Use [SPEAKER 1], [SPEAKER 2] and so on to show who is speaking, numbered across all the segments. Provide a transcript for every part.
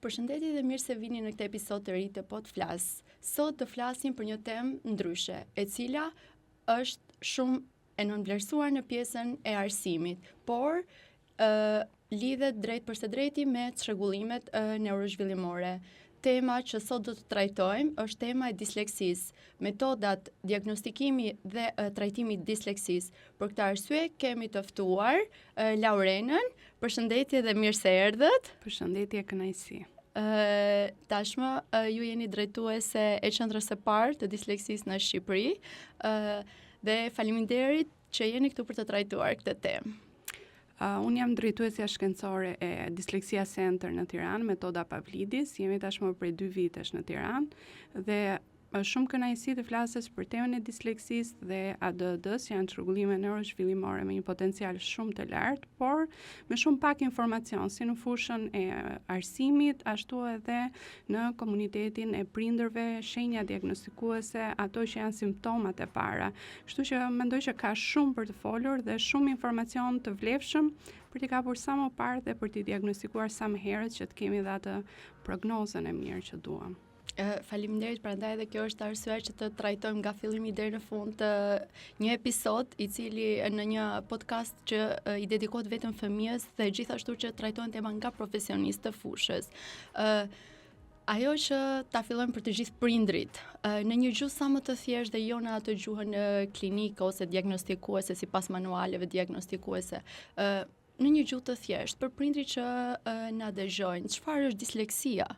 [SPEAKER 1] Përshëndetje dhe mirë se vini në këtë episod të ri të Podflas. Sot do flasim për një temë ndryshe, e cila është shumë e nënvlerësuar në pjesën e arsimit, por ë lidhet drejtpërsëdrejti me çrregullimet neurozhvillimore. Tema që sot do të trajtojmë është tema e disleksisë, metodat, diagnostikimi dhe trajtimi i disleksisë. Për këtë arsye kemi të ftuar Laurenën. Përshëndetje dhe mirë se
[SPEAKER 2] erdhët. Përshëndetje, kënaqësi.
[SPEAKER 1] Ë tashmë ju jeni drejtuese e qendrës së parë të disleksisë në Shqipëri. Ë dhe faleminderit që jeni këtu për të trajtuar këtë
[SPEAKER 2] temë. Uh, unë jam drejtuesja shkencore e Disleksia Center në Tiranë, metoda Pavlidis. Jemi tashmë prej dy vitesh në Tiranë dhe është shumë kënaqësi të flasësh për temën e disleksisë dhe ADHD-s, që janë çrregullime neurozhvillimore me një potencial shumë të lartë, por me shumë pak informacion, si në fushën e arsimit, ashtu edhe në komunitetin e prindërve, shenja diagnostikuese, ato që janë simptomat e para. Kështu që mendoj që ka shumë për të folur dhe shumë informacion të vlefshëm për t'i kapur sa më parë dhe për t'i diagnostikuar sa më herët që të kemi dhe atë prognozën e mirë që
[SPEAKER 1] duam. Faleminderit, prandaj edhe kjo është arsyeja që të trajtojmë nga fillimi deri në fund të një episod i cili në një podcast që i dedikohet vetëm fëmijës dhe gjithashtu që trajtohen tema nga profesionistë të fushës. Ë Ajo që ta fillojmë për të gjithë prindrit, në një gjuhë sa më të thjeshtë dhe jo në atë gjuhën klinike ose diagnostikuese sipas manualeve diagnostikuese, në një gjuhë të thjeshtë për prindrit që na dëgjojnë, çfarë është disleksia?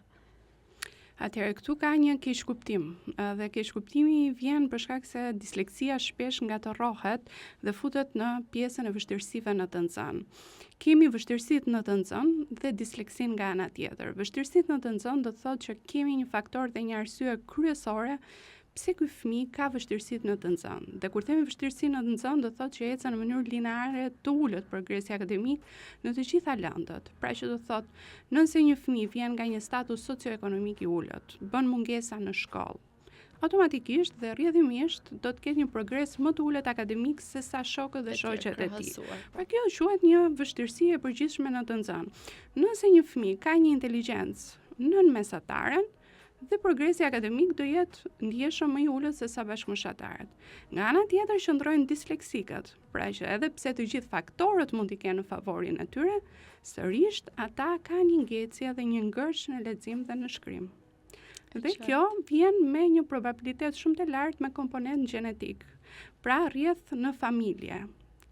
[SPEAKER 2] Atëherë këtu ka një keqkuptim dhe keqkuptimi vjen për shkak se disleksia shpesh ngatërrohet dhe futet në pjesën e vështirësive në të nxënë. Kemi vështirësitë në të nxënë dhe disleksinë nga ana tjetër. Vështirësitë në të nxënë do të thotë që kemi një faktor dhe një arsye kryesore pse ky fëmijë ka vështirësitë në të nxënë. Dhe kur themi vështirësi në të nxënë, do të thotë që ecën në mënyrë lineare të ulët progresi akademik në të gjitha lëndët. Pra që do të thotë, nëse një fëmijë vjen nga një status socioekonomik i ulët, bën mungesa në shkollë, automatikisht dhe rrjedhimisht do të ketë një progres më të ulët akademik se sa shokët dhe shoqet e tij. Pra kjo quhet një vështirësi e përgjithshme në të nxënë. Nëse një fëmijë ka një inteligjencë nën mesataren, dhe progresi akademik do jetë ndjeshëm më i ulët se sa bashkëmoshatarët. Nga ana tjetër qëndrojnë disleksikët, pra që edhe pse të gjithë faktorët mund t'i kenë në favorin e tyre, sërish ata kanë një ngecje dhe një ngërç në lexim dhe në shkrim. Dhe kjo vjen me një probabilitet shumë të lartë me komponent gjenetik. Pra rrjedh në familje.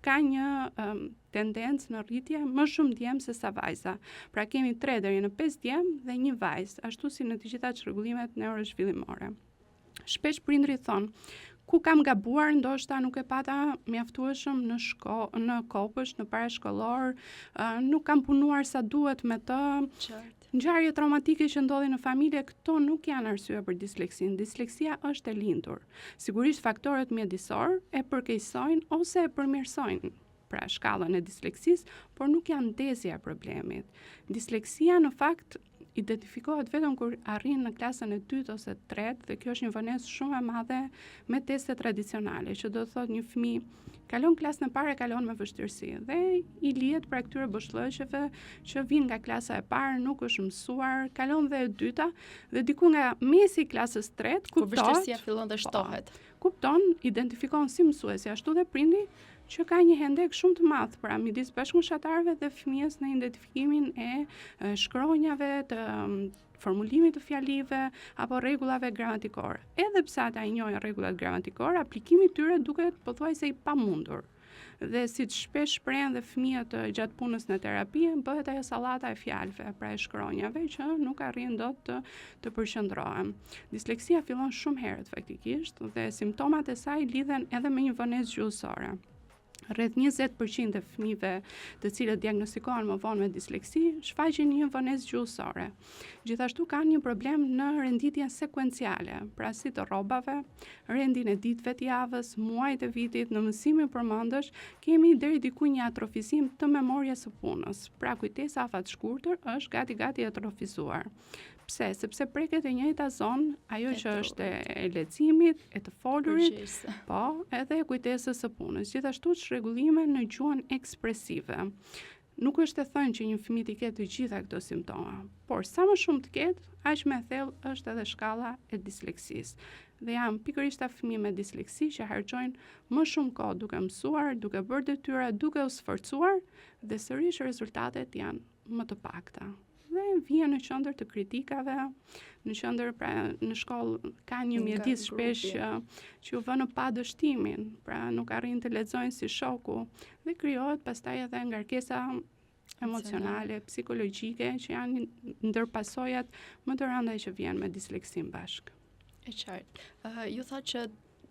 [SPEAKER 2] Ka një um, tendencë në rritje më shumë djem se sa vajza. Pra kemi 3 deri në 5 djem dhe një vajzë, ashtu si në të gjitha çrregullimet neurozhvillimore. Shpesh prindërit thonë, ku kam gabuar, ndoshta nuk e pata mjaftueshëm në shko, në kopësht, në parashkollor, uh, nuk kam punuar sa duhet me të. Qartë. Ngjarje traumatike që ndodhin në familje, këto nuk janë arsye për disleksinë. Disleksia është e lindur. Sigurisht faktorët mjedisorë e përkeqësojnë ose e përmirësojnë pra shkallën e disleksisë, por nuk janë ndezja e problemit. Disleksia në fakt identifikohet vetëm kur arrin në klasën e dytë ose të tretë dhe kjo është një vonesë shumë e madhe me teste tradicionale, që do të thotë një fëmijë kalon klasën e parë e kalon me vështirësi dhe i lihet pra këtyre boshllëqeve që vijnë nga klasa e parë, nuk është mësuar, kalon dhe e dyta dhe diku nga mesi i klasës së tretë
[SPEAKER 1] kuptohet. Kur vështirësia fillon dhe po, shtohet.
[SPEAKER 2] Kupton, identifikon si mësuesi ashtu dhe prindi që ka një hendek shumë të madh pra midis bashkëmoshatarëve dhe fëmijës në identifikimin e shkronjave të formulimit të fjalive apo rregullave gramatikore. Edhe pse ata i njohin rregullat gramatikore, aplikimi i tyre duket pothuajse i pamundur. Dhe siç shpesh shprehen dhe fëmijët gjatë punës në terapi, bëhet ajo sallata e fjalëve, pra e shkronjave që nuk arrijnë dot të, të përqendrohen. Disleksia fillon shumë herët faktikisht dhe simptomat e saj lidhen edhe me një vonesë gjuhësore. Rreth 20% e fëmijëve të cilët diagnostikohen më vonë me disleksi shfaqin një vonesë gjuhësore. Gjithashtu kanë një problem në renditjen sekuenciale, pra si të rrobave, rendin e ditëve të javës, muajt e vitit, në mësimin përmendësh, kemi deri diku një atrofizim të memories së punës. Pra kujtesa afatshkurtër është gati gati e atrofizuar. Pse? Sepse preket e njëjta zonë, ajo që është e leximit, e të folurit, po, edhe e kujtesës së punës. Gjithashtu çrregullime në gjuhën ekspresive. Nuk është e thënë që një fëmijë t'i ketë të gjitha këto simptoma, por sa më shumë të ketë, aq më e thellë është edhe shkalla e disleksisë. Dhe janë pikërisht ata fëmijë me disleksi që harxhojnë më shumë kohë duke mësuar, duke bërë detyra, duke u sforcuar dhe sërish rezultatet janë më të pakta. Dhe vijnë në qendër të kritikave, në qendër pra në shkollë ka një mjedis shpesh që, që u vë në pah dështimin, pra nuk arrijnë të lexojnë si shoku dhe krijohet pastaj edhe ngarkesa emocionale, psikologjike që janë ndër pasojat më të rënda që vjen me disleksinë
[SPEAKER 1] bashkë. E qartë. Uh, ju thatë që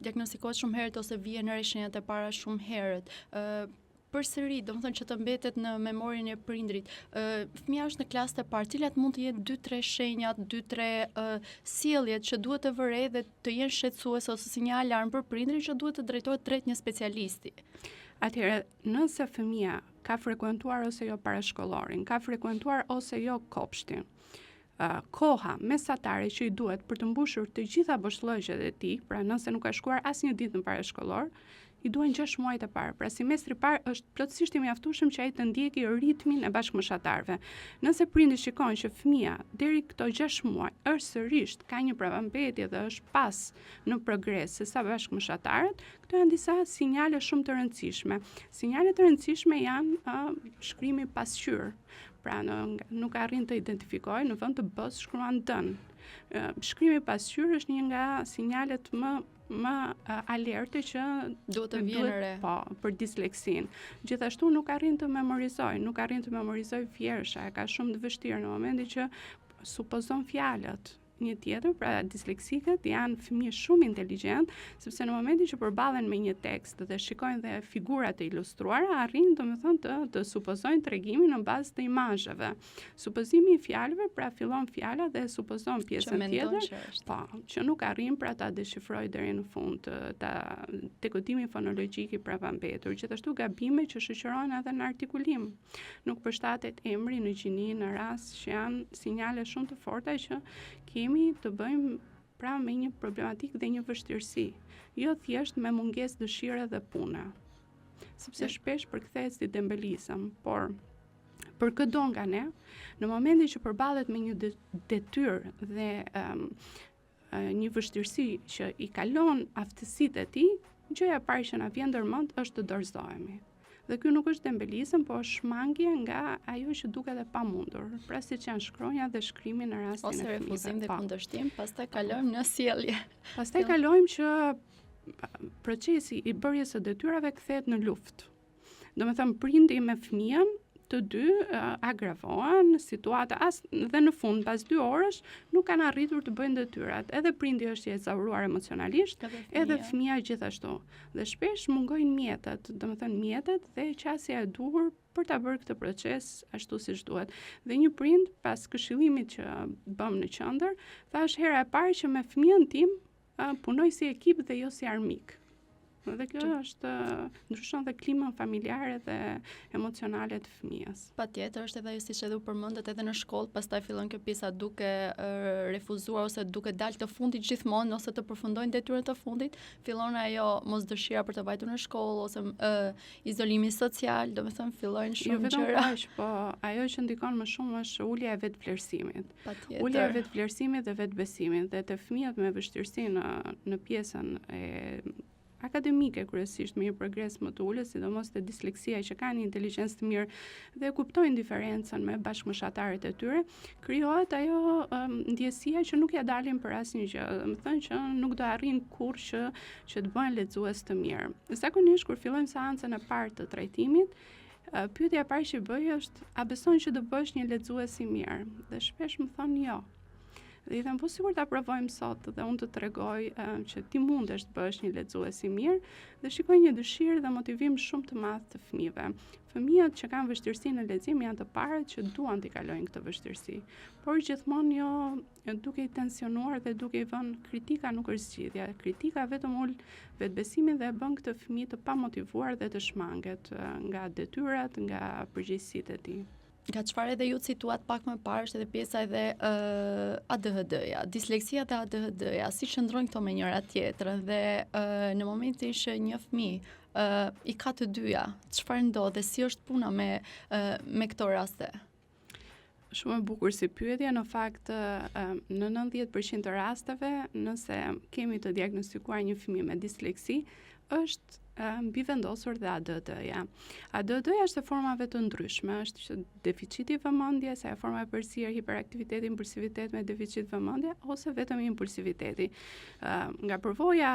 [SPEAKER 1] diagnostikohet shumë herët ose vihen re shenjat e para shumë herët. Ë uh, përsëri, domethënë që të mbetet në memorien e prindrit. Ë fëmija është në klasë të parë, cilat mund të jenë 2-3 shenjat, 2-3 ë sjelljet që duhet të vërejë dhe të jenë shqetësuese ose si një alarm për prindrin që duhet të drejtohet drejt një specialisti.
[SPEAKER 2] Atëherë, nëse fëmija ka frekuentuar ose jo parashkollorin, ka frekuentuar ose jo kopshtin, koha mesatare që i duhet për të mbushur të gjitha boshllëqet e tij, pra nëse nuk ka shkuar asnjë ditë në parashkollor, i duhen 6 muajt e parë. Pra semestri i parë është plotësisht i mjaftueshëm që ai të ndjekë ritmin e bashkëmoshatarëve. Nëse prindi shikon që fëmija deri këto 6 muaj është sërish ka një prapambetje dhe është pas në progres se sa bashkëmoshatarët, këto janë disa sinjale shumë të rëndësishme. Sinjale të rëndësishme janë uh, shkrimi pasqyrë. Pra në, nuk arrin të identifikojë, në vend të b-së shkruan d-në. Shkrimi pasqyrë është një nga sinjalet më më alerte
[SPEAKER 1] që duhet të vijë re.
[SPEAKER 2] Po, për disleksinë. Gjithashtu nuk arrin të memorizojë, nuk arrin të memorizojë vjersha, e ka shumë të vështirë në momentin që supozon fjalët një tjetër, pra disleksikët janë fëmijë shumë inteligjent, sepse në momentin që përballen me një tekst dhe shikojnë dhe figura të ilustruara, arrijnë domethënë të, të supozojnë tregimin në bazë të imazheve. Supozimi i fjalëve, pra fillon fjala dhe supozon pjesën tjetër, po, që nuk arrin pra ta deshifrojë deri në fund ta dekodimi fonologjik i prapambetur, gjithashtu gabime që shoqërohen edhe në artikulim. Nuk përshtatet emri në gjini në rast që janë sinjale shumë të forta që kemi të bëjmë pra me një problematikë dhe një vështirësi, jo thjesht me mungesë dëshire dhe pune. Sepse shpesh përkthehet si dembelizëm, por për këdo nga ne, në momentin që përballet me një detyrë dhe um, një vështirësi që i kalon aftësitë e tij, gjëja e parë që na vjen ndër mend është të dorëzohemi. Dhe ky nuk është dembelizëm, po është shmangie nga ajo që duket e pamundur. Pra siç janë shkronjat dhe shkrimi në rastin
[SPEAKER 1] e fëmijëve. Ose refuzim dhe po. kundërshtim, pastaj kalojmë në
[SPEAKER 2] sjellje. Pastaj kalojmë që procesi i bërjes së detyrave kthehet në luftë. Domethënë, prindi me fëmijën, të dy agravohen, situata as dhe në fund pas dy orësh nuk kanë arritur të bëjnë detyrat. Edhe prindi është i ezauruar emocionalisht, edhe fëmija gjithashtu. Dhe shpesh mungojnë mjetet, domethënë mjetet dhe qasja e duhur për ta bërë këtë proces ashtu siç duhet. Dhe një prind pas këshillimit që bëmë në qendër, tha është hera e parë që me fëmijën tim punoj si ekip dhe jo si armik. Dhe kjo është ndryshon dhe klimën familjare dhe emocionale të
[SPEAKER 1] fëmijës. Patjetër, është edhe ajo siç edhe u përmendët edhe në shkollë, pastaj fillon kjo pjesa duke refuzuar ose duke dalë të fundit gjithmonë ose të përfundojnë detyrën të fundit, fillon ajo mosdëshira për të vajtur në shkollë ose uh, izolimi social, domethënë fillojnë jo shumë
[SPEAKER 2] gjëra. Jo vetëm kaq, po ajo që ndikon më shumë është ulja e vetëvlerësimit. Patjetër. Ulja e vetëvlerësimit dhe vetëbesimit dhe te fëmijët me vështirësi në në pjesën e akademike kryesisht me një progres më të ulët, sidomos te disleksia që kanë një inteligjencë të mirë dhe kuptojnë diferencën me bashkëmoshatarët e tyre, krijohet ajo um, ndjesia që nuk ia dalin për asnjë gjë, domethënë që nuk do arrijnë kurrë që që të bëhen lexues të mirë. Zakonisht kur fillojmë seancën e parë të trajtimit, Pyetja e parë që bëj është, a beson që do bëhesh një lexues i mirë? Dhe shpesh më thonë jo. Dhe i them, po sikur ta provojmë sot dhe unë të tregoj uh, që ti mundesh të bëhesh një lexues i mirë dhe shikoj një dëshirë dhe motivim shumë të madh të fëmijëve. Fëmijët që kanë vështirësi në lexim janë të parët që duan t'i kalojnë këtë vështirësi, por gjithmonë jo duke i tensionuar dhe duke i vënë kritika nuk është zgjidhja. Kritika vetëm ul vetëbesimin dhe e bën këtë fëmijë të pamotivuar dhe të shmanget nga detyrat, nga përgjegjësitë e
[SPEAKER 1] tij. Nga çfarë edhe ju cituat pak më parë është edhe pjesa edhe uh, ADHD-ja, disleksia dhe ADHD-ja, si qëndrojnë këto me njëra tjetrën dhe uh, në momentin që një fëmijë uh, i ka të dyja. Çfarë ndodh dhe si është puna me uh, me këto raste?
[SPEAKER 2] Shumë e bukur si pyetje, në fakt në 90% të rasteve, nëse kemi të diagnostikuar një fëmijë me disleksi, është mbivendosur dhe ADHD-ja. ADHD-ja është e formave të ndryshme, është deficiti i vëmendjes, ajo forma e përzier hiperaktiviteti, impulsivitet me deficit vëmendje ose vetëm impulsiviteti. Nga përvoja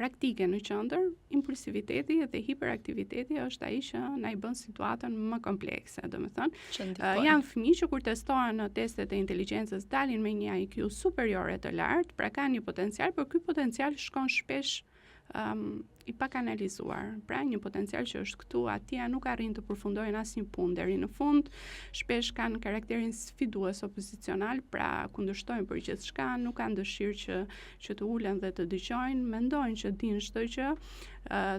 [SPEAKER 2] praktike në qendër, impulsiviteti dhe hiperaktiviteti është ai që na i bën situatën më komplekse, domethënë, janë fëmijë që kur testohen në testet e inteligjencës dalin me një IQ superiore të lartë, pra kanë një potencial, por ky potencial shkon shpesh um, i pakanalizuar. Pra një potencial që është këtu, atje nuk arrin të përfundojnë asnjë punë deri në fund. Shpesh kanë karakterin sfidues opozicional, pra kundërshtojnë për gjithçka, nuk kanë dëshirë që që të ulen dhe të dëgjojnë, mendojnë që dinë çdo gjë,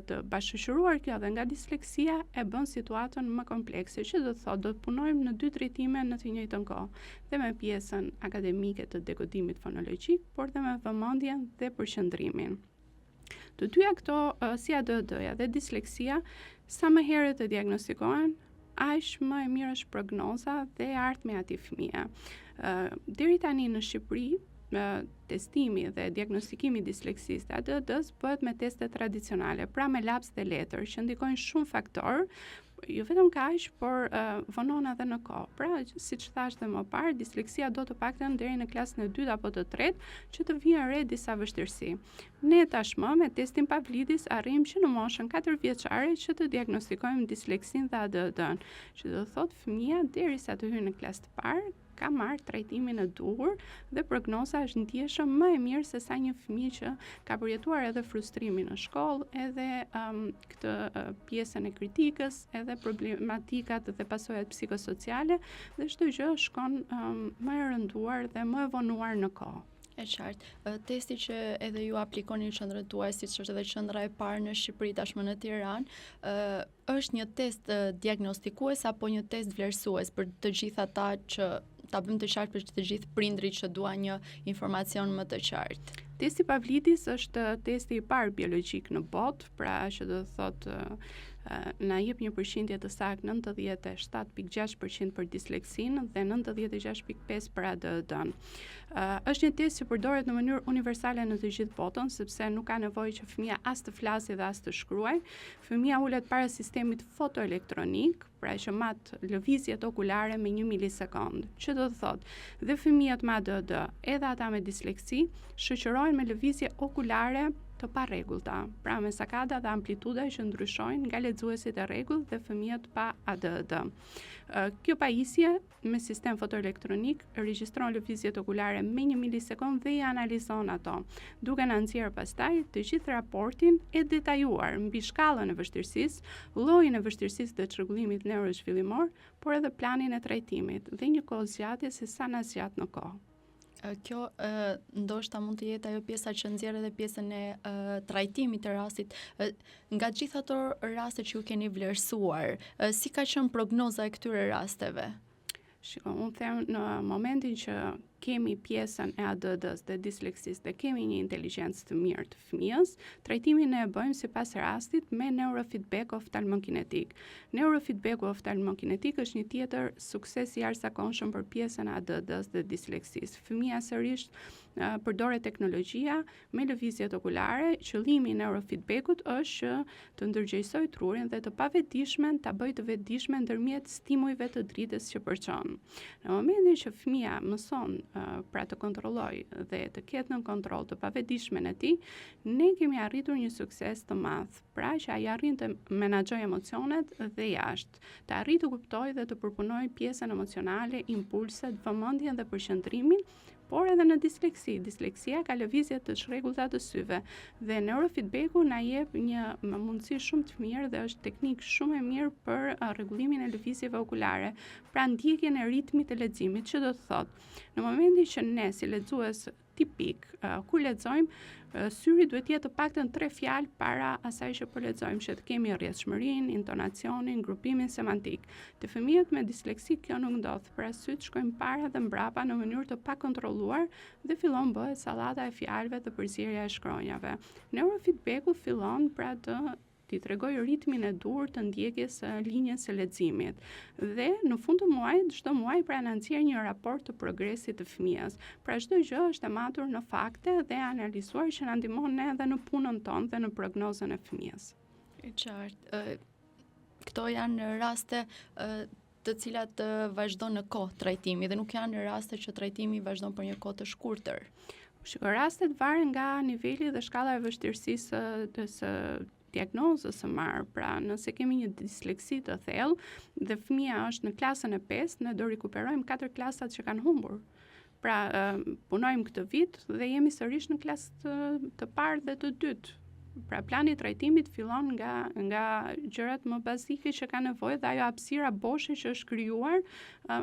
[SPEAKER 2] të bashkëshoqëruar kjo dhe nga disleksia e bën situatën më komplekse, që do të thotë do të punojmë në dy drejtime në të njëjtën kohë, dhe me pjesën akademike të dekodimit fonologjik, por dhe me vëmendjen dhe përqendrimin. Të dyja këto, si ADHD-ja dhe disleksia, sa më herët të diagnostikohen, aq më e mirë është prognoza dhe e ardhmja e atij fëmije. Deri tani në Shqipëri, testimi dhe diagnostikimi i disleksisë dhe ADHD-së bëhet me teste tradicionale, pra me laps dhe letër, që ndikojnë shumë faktorë, jo vetëm kaq, por uh, vonon edhe në kohë. Pra, siç thashë dhe më parë, disleksia do të paktën deri në klasën e dytë apo të tretë që të vihen re disa vështirësi. Ne tashmë me testin Pavlidis arrijmë që në moshën 4 vjeçare që të diagnostikojmë disleksinë dhe ADHD-n, që do të thotë fëmija derisa të hyjë në klasë të parë ka marrë trajtimin e duhur dhe prognoza është ndjeshëm më e mirë se sa një fëmijë që ka përjetuar edhe frustrimin në shkollë, edhe um, këtë uh, pjesën e kritikës, edhe problematikat dhe pasojat psikosociale dhe çdo gjë shkon um, më e rënduar dhe më e vonuar në
[SPEAKER 1] kohë. E qartë. Testi që edhe ju aplikoni në qendrën tuaj, siç është edhe qendra e parë në Shqipëri tashmë në Tiranë, ë është një test diagnostikues apo një test vlerësues për të gjithë ata që ta bëjmë të qartë për të gjithë prindërit që duan një informacion më të
[SPEAKER 2] qartë. Testi Pavlidis është testi i parë biologjik në botë, pra që do të thotë na jep një përqindje të saktë 97.6% për disleksinë dhe 96.5 për ADHD-n. Është një test që përdoret në mënyrë universale në të gjithë botën, sepse nuk ka nevojë që fëmija as të flasi dhe as të shkruajë. Fëmija ulet para sistemit fotoelektronik, pra që mat lëvizjet okulare me një milisekondë. Që do të thotë, dhe fëmijët me ADHD, edhe ata me disleksi, shoqërohen me lëvizje okulare të parregullta, pra me sakada dhe amplituda që ndryshojnë nga lexuesit e rregullt dhe fëmijët pa ADHD. Kjo pajisje me sistem fotoelektronik regjistron lëvizjet okulare me një milisekondë dhe i analizon ato, duke na nxjerrë pastaj të gjithë raportin e detajuar mbi shkallën e vështirësisë, llojin e vështirësisë dhe çrregullimit neurozhvillimor, por edhe planin e trajtimit dhe një kohëzgjatje se sa na zgjat në
[SPEAKER 1] kohë. Kjo ndoshta mund të jetë ajo pjesa që nxjerr edhe pjesën e trajtimit të rastit. Nga gjithë ato raste që ju keni vlerësuar, si ka qenë prognoza e këtyre rasteve?
[SPEAKER 2] Shiko, unë them në momentin që kemi pjesën e ADHD-s dhe disleksisë dhe kemi një inteligjencë të mirë të fëmijës, trajtimin ne e bëjmë sipas rastit me neurofeedback oftalmokinetik. Neurofeedbacku oftalmokinetik është një tjetër sukses i jashtëzakonshëm për pjesën e ADHD-s dhe disleksisë. Fëmija sërish përdoret teknologjia me lëvizjet okulare, qëllimi i neurofeedbackut është që të ndërgjegjësojë trurin dhe të pavetëdijshmen ta bëjë të vetëdijshme ndërmjet stimujve të dritës që përçon. Në momentin që fëmija mëson pra të kontrollojë dhe të ketë nën kontroll të pavetëdijshmen e tij, ne kemi arritur një sukses të madh, pra që ai arrin të menaxhojë emocionet dhe jashtë, të arrijë të kuptojë dhe të përpunojë pjesën emocionale, impulset, vëmendjen dhe përqendrimin, por edhe në disleksi. Disleksia ka lëvizje të çrregullta të syve dhe neurofeedbacku na jep një mundësi shumë të mirë dhe është teknikë shumë e mirë për rregullimin e lëvizjeve okulare, pra ndjekjen e ritmit të leximit, që do të thotë, në momentin që ne si lexues tipik. Kur lexojmë, syri duhet të jetë të paktën tre fjalë para asaj që po lexojmë, që të kemi rrjedhshmërinë, intonacionin, grupimin semantik. Te fëmijët me disleksi kjo nuk ndodh, pra sytë shkojnë para dhe mbrapa në mënyrë të pakontrolluar dhe fillon bëhet sallata e fjalëve dhe përzierja e shkronjave. Neurofeedbacku fillon pra të t'i tregojë ritmin e duhur të ndjekjes së linjës së leximit. Dhe në fund të muajit, çdo muaj pra na nxjerr një raport të progresit të fëmijës. Pra çdo gjë është e matur në fakte dhe e analizuar që na ndihmon ne edhe në punën tonë dhe në prognozën e
[SPEAKER 1] fëmijës. E qartë. Këto janë raste të cilat vazhdon në kohë trajtimi dhe nuk janë raste që trajtimi vazhdon për një kohë të
[SPEAKER 2] shkurtër. Shiko, rastet varen nga niveli dhe shkalla e vështirësisë së, të, së diagnozës së marrë. Pra, nëse kemi një disleksi të thellë dhe fëmija është në klasën e 5, ne do rikuperojmë katër klasat që kanë humbur. Pra, punojmë këtë vit dhe jemi sërish në klasë të, të parë dhe të dytë. Pra, plani i trajtimit fillon nga nga gjërat më bazike që ka nevojë dhe ajo hapësira boshe që është krijuar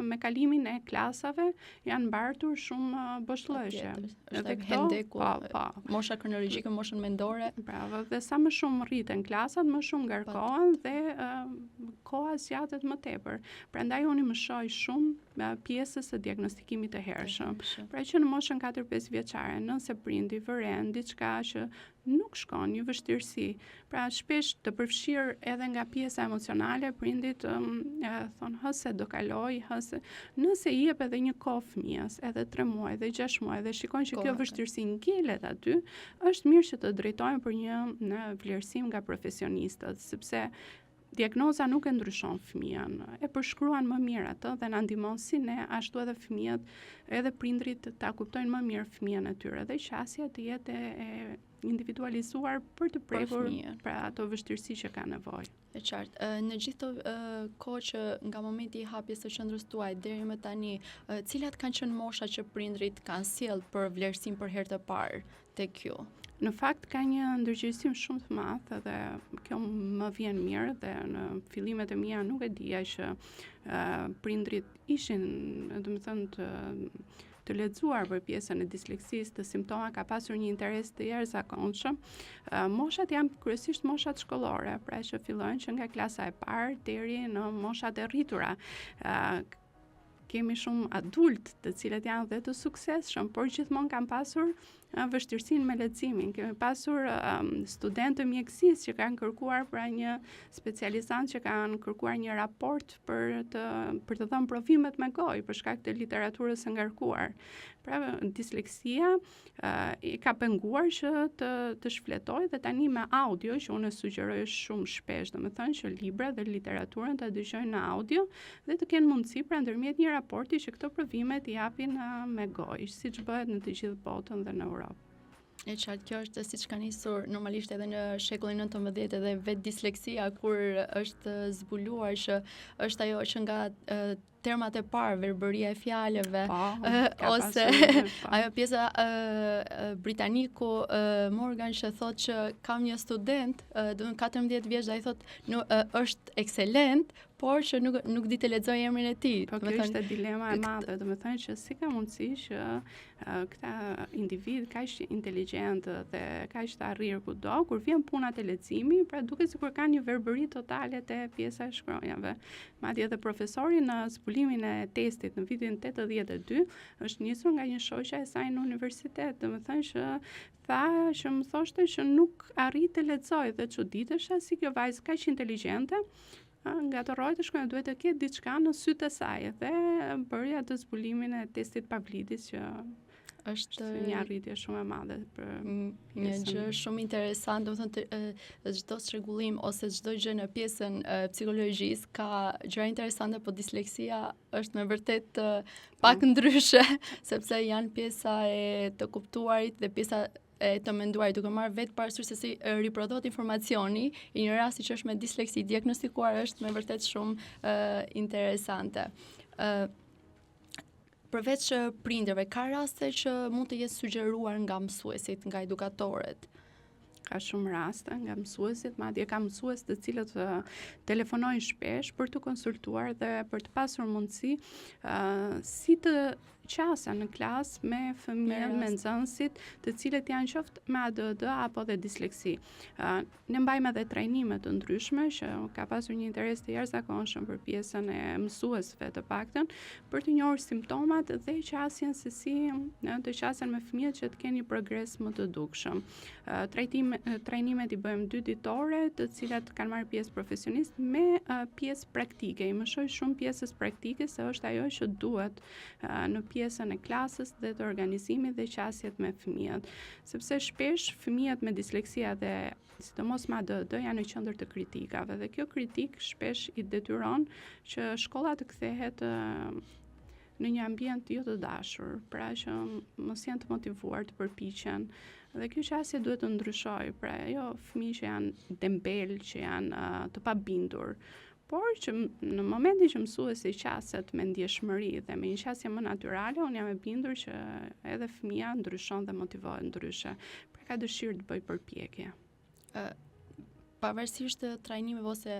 [SPEAKER 2] me kalimin e klasave janë mbartur shumë boshllëqe.
[SPEAKER 1] Edhe këto hendeku, po, po. Mosha kronologjike, moshën mendore.
[SPEAKER 2] Bravo, dhe sa më shumë rriten klasat, më shumë ngarkohen dhe uh, koha zgjatet më tepër. Prandaj unë i mëshoj shumë pjesës së diagnostikimit të hershëm. Pra që në moshën 4-5 vjeçare, nëse prindi vëren diçka që nuk shkon, një vështirësi, pra shpesh të përfshirë edhe nga pjesa emocionale, prindit um, thonë hë se do kaloj, hë se nëse i jep edhe një kohë fëmijës, edhe 3 muaj dhe 6 muaj dhe shikon që kjo vështirësi ngelet aty, është mirë që të drejtohen për një në vlerësim nga profesionistët, sepse Diagnoza nuk e ndryshon fëmijën, e përshkruan më mirë atë dhe na ndihmon si ne, ashtu edhe fëmijët, edhe prindërit ta kuptojnë më mirë fëmijën e tyre dhe qasja të jetë e individualizuar për të prekur pra ato vështirësi që ka
[SPEAKER 1] nevojë. E qartë. Në gjithë të kohë që nga momenti i hapjes së qendrës tuaj deri më tani, cilat kanë qenë mosha që prindërit kanë sjellë për vlerësim për herë të parë tek
[SPEAKER 2] ju? Në fakt ka një ndërgjegjësim shumë të madh dhe kjo më vjen mirë dhe në fillimet e mia nuk e dija që uh, prindërit ishin, domethënë të të lexuar për pjesën e disleksisë, të simptoma ka pasur një interes të jashtëzakonshëm. Uh, moshat janë kryesisht moshat shkollore, pra që fillojnë që nga klasa e parë deri në moshat e rritura. Uh, kemi shumë adult të cilët janë dhe të suksesshëm, por gjithmonë kanë pasur vështirësinë me leximin. Kemi pasur um, studentë të mjekësisë që kanë kërkuar pra një specializant që kanë kërkuar një raport për të për të dhënë provimet me gojë për shkak të literaturës së ngarkuar. Pra disleksia i ka penguar që të të shfletojë dhe tani me audio që unë e sugjeroj shumë shpesh, domethënë që libra dhe literaturën ta dëgjojnë në audio dhe të kenë mundësi pra ndërmjet një raporti që këto provime t'i japin me gojë, siç bëhet në të gjithë botën dhe në
[SPEAKER 1] Europë. E qartë, kjo është siç ka nisur normalisht edhe në shekullin 19 edhe vetë disleksia kur është zbuluar që është ajo që nga termat e parë, verbëria e fjalëve,
[SPEAKER 2] po,
[SPEAKER 1] ose po. ajo pjesa uh, britaniku uh, Morgan që thotë që kam një student, uh, do të 14 vjeç dhe ai thotë nu, uh, është ekselent, por që nuk nuk di të lexojë emrin e
[SPEAKER 2] tij. Po kjo ishte dilema e madhe, domethënë që si ka mundësi që këta individë kaq inteligjent dhe kaq të arrirë kudo, kur vjen puna te leximi, pra duket sikur kanë një verbëri totale te pjesa e shkronjave. Madje edhe profesori në zbulimin e testit në vitin 82 është nisur nga një shoqja e saj në universitet, domethënë që tha që më thoshte që nuk arrij të lexoj dhe çuditesha si kjo vajzë kaq inteligjente ngatërrohet të shkronjat, duhet të ketë diçka në sytë e saj dhe bëri atë zbulimin e testit Pavlidis që është një arritje shumë e madhe
[SPEAKER 1] për një gjë shumë interesante, domethënë çdo çrregullim ose çdo gjë në pjesën e psikologjisë ka gjëra interesante, po disleksia është me vërtet pak mm. ndryshe, sepse janë pjesa e të kuptuarit dhe pjesa e të menduarit, duke marrë vetë parasysh se si riprodhohet informacioni i një rasti që është me disleksi diagnostikuar është me vërtet shumë uh, interesante. Uh, përveç prindërve, ka raste që mund të jetë sugjeruar nga mësuesit, nga
[SPEAKER 2] edukatorët? Ka shumë raste nga mësuesit, madje ka mësues të cilët telefonojnë shpesh për të konsultuar dhe për të pasur mundësi uh, si të qasen në klasë me fëmijët, me nxënësit, të cilët janë qoftë me ADHD apo dhe disleksi. Uh, ne mbajmë edhe trajnime të ndryshme që ka pasur një interes të jashtëzakonshëm për pjesën e mësuesve të paktën, për të njohur simptomat dhe qasjen se si të qasen me fëmijët që të kenë një progres më të dukshëm. Trajtim, trajnimet i bëjmë dy ditore, të cilat kanë marrë pjesë profesionistë me pjesë praktike. I mëshoj shumë pjesës praktike se është ajo që duhet në pjesën e klasës dhe të organizimit dhe qasjet me fëmijët. Sepse shpesh fëmijët me disleksia dhe sidomos me ADHD janë në qendër të kritikave dhe kjo kritikë shpesh i detyron që shkolla të kthehet në një ambient jo të dashur, pra që mos janë të motivuar të përpiqen. Dhe kjo qasje duhet të ndryshojë, pra jo fëmijë që janë dembel, që janë uh, të pabindur, por që në momentin që mësuesi qaset me ndjeshmëri dhe me një qasje më natyrale, unë jam e bindur që edhe fëmija ndryshon dhe motivohet ndryshe. Pra ka dëshirë të bëjë
[SPEAKER 1] përpjekje. Ë pavarësisht trajnimeve ose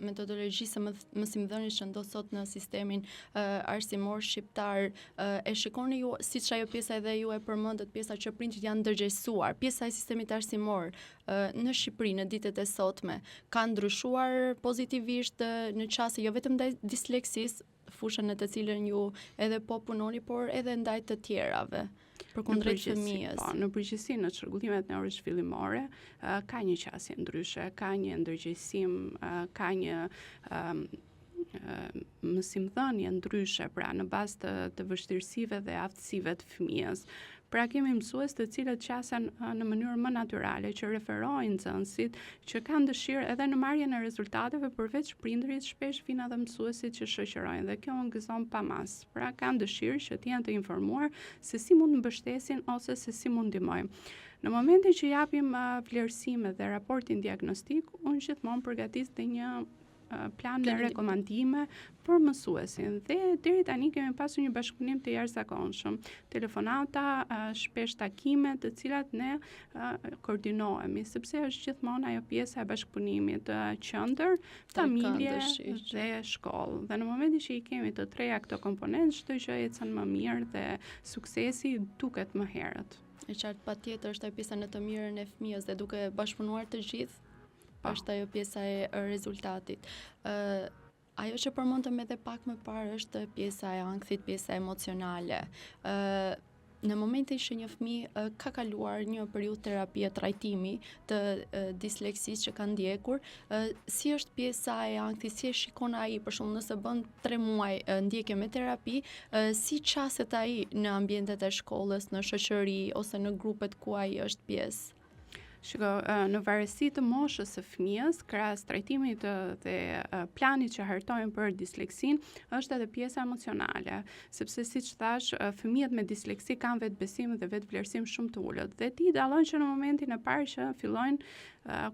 [SPEAKER 1] metodologjisë së mësimdhënies që ndodh sot në sistemin arsimor shqiptar, e shikoni ju siç ajo pjesa edhe ju e përmendët, pjesa që prindërit janë ndërgjegjësuar, pjesa e sistemit arsimor në Shqipëri në ditët e sotme ka ndryshuar pozitivisht në qasje jo vetëm ndaj disleksisë, fushën në të cilën ju edhe po punoni, por edhe ndaj të tjerave përkundrejt fëmijës.
[SPEAKER 2] Po, në përgjithësi në çrregullimet neurozhvillimore ka një qasje ndryshe, ka një ndërgjegjësim, ka një mësimdhënie ndryshe, pra në bazë të, të vështirësive dhe aftësive të fëmijës. Pra kemi mësues të cilët qasen në mënyrë më natyrale, që referojnë nxënësit, që kanë dëshirë edhe në marrjen e rezultateve, përveç prindërit, shpesh vijnë edhe mësuesit që shoqërojnë dhe kjo më gëzon pa masë. Pra kanë dëshirë që të jenë të informuar se si mund të mbështesin ose se si mund ndihmojnë. Në momentin që japim vlerësime dhe raportin diagnostik, unë gjithmonë përgatis dhe një plan me rekomandime për mësuesin dhe deri tani kemi pasur një bashkëpunim të jashtëzakonshëm. Telefonata, shpesh takime të cilat ne koordinohemi, sepse është gjithmonë ajo pjesa e bashkëpunimit qendër, familje dhe shkollë. Dhe në momentin që i kemi të treja këto komponentë, çdo gjë ecën më mirë dhe suksesi duket më
[SPEAKER 1] herët. E qartë patjetër është ajo pjesa në të mirën e fëmijës dhe duke bashkëpunuar të gjithë Po. Është ajo pjesa e rezultatit. Ë ajo që përmendëm edhe pak më parë është pjesa e ankthit, pjesa emocionale. Ë në momentin që një fëmijë ka kaluar një periudhë terapie trajtimi të disleksisë që ka ndjekur, si është pjesa e ankthit, si e shikon ai, për shembull, nëse bën 3 muaj ndjekje me terapi, si qaset ai në ambientet e shkollës, në shoqëri ose në grupet ku ai është pjesë?
[SPEAKER 2] Shiko, në varësi të moshës së fëmijës, krahas trajtimit dhe planit që hartojmë për disleksinë, është edhe pjesa emocionale, sepse siç thashë, fëmijët me disleksi kanë vetëbesim dhe vetëvlerësim shumë të ulët. Dhe ti i dallon që në momentin e parë që fillojnë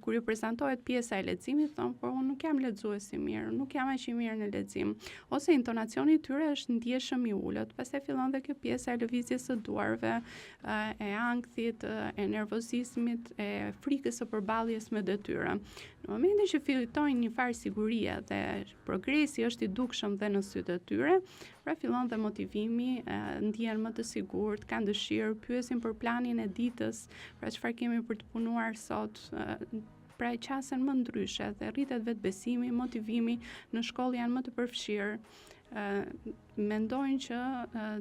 [SPEAKER 2] kur ju prezantohet pjesa e leximit, thonë, por unë nuk jam lexues i mirë, nuk jam aq i mirë në lexim, ose intonacioni i tyre është ndjeshëm i ulët. Pastaj fillon dhe kjo pjesa e lëvizjes së duarve, e ankthit, e nervozizmit, e frikës së përballjes me detyrën. Në momentin që fitojnë një farë sigurie dhe progresi është i dukshëm dhe në sytë e tyre, pra fillon dhe motivimi, ndihen më të sigurt, kanë dëshirë, pyesin për planin e ditës, pra çfarë kemi për të punuar sot, pra e qasen më ndryshe dhe rritet vetëbesimi, motivimi, në shkollë janë më të përfshirë mendojnë që